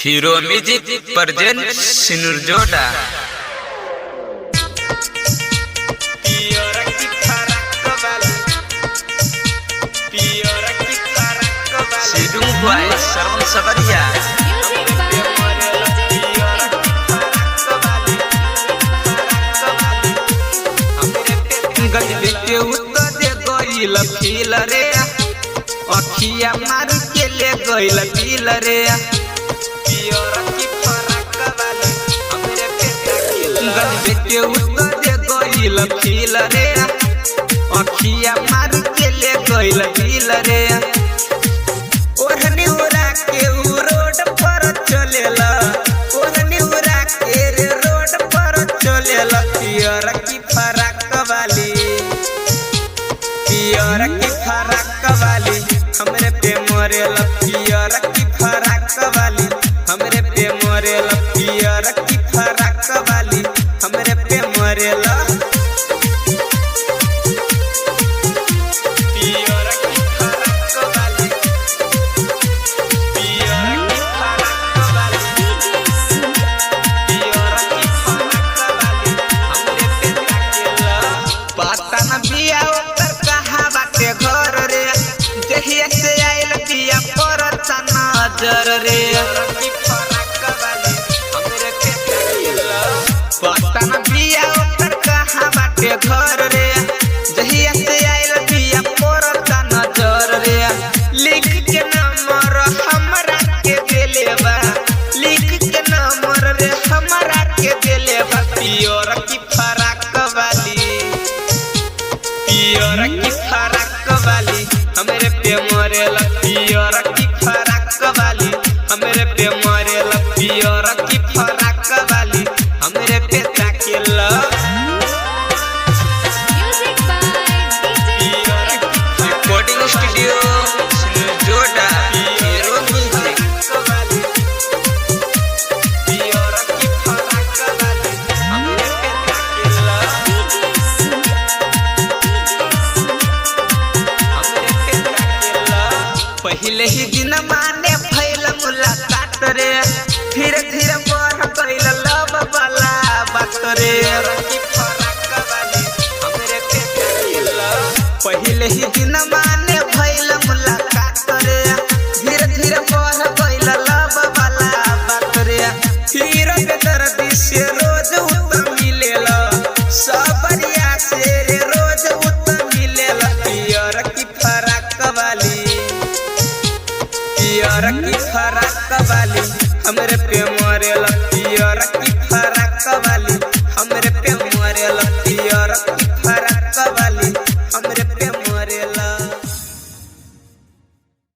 Hero music present Sinurjoda. Sidu boy Shravan Savariya. Music by गजबे के उतर गइल फील रे, अखिया मार के ले गइल दिल रे। गजबे के उतर गइल फील रे, अखिया मार के ले गइल दिल रे। ओढ़नी उड़ा के उ रोड पर चलेला, ओढ़नी उड़ा के रे रोड पर चलेला। पियर की फराक वाली, पियर की फराक वाली हमरे पे मरेला। पियर की फराक वाली हमरे पे मरेला। पियर की फराक वाली हमरे पे मरेला। पियर की फराक वाली, पियर की फराक वाली, DJ Sumit. पियर की फराक वाली हमरे पे ताकेला। पता न बिया ओकर कहाँ बाटे घर रे, जहिया से आइल बिया परत नजर रे। पता न बिया ओकर कहाँ बाटे घर रे, जहिया से आइल बिया परत नजर रे। लिख के नंबर हमरा के देले बा, लिख के नंबर रे हमरा के देले बा। पियर की फराक वाली, पियर की फराक वाली हमरे पे मरेला। पियर की फराक वाली हमरे पे मरेला। पियर की फराक वाली हमरे पे ताकेला। Music by DJ Sumit. Recording studio Joda hero music. DJ Sumit. DJ Sumit. पहले ही दिन माने भइल मुलाकात रे, धीरे धीरे बढ़ गइल लव वाला बात रे। पहले ही दिन माने भइल मुलाकात रे, धीरे धीरे बढ़ गइल लव वाला बात रे। फिर बेदर्दी से रोज उत मिलेला, सबरिया से रे रोज उत मिलेला। पियर की फराक वाली, पियर की फराक वाली हमरे पे मरेला।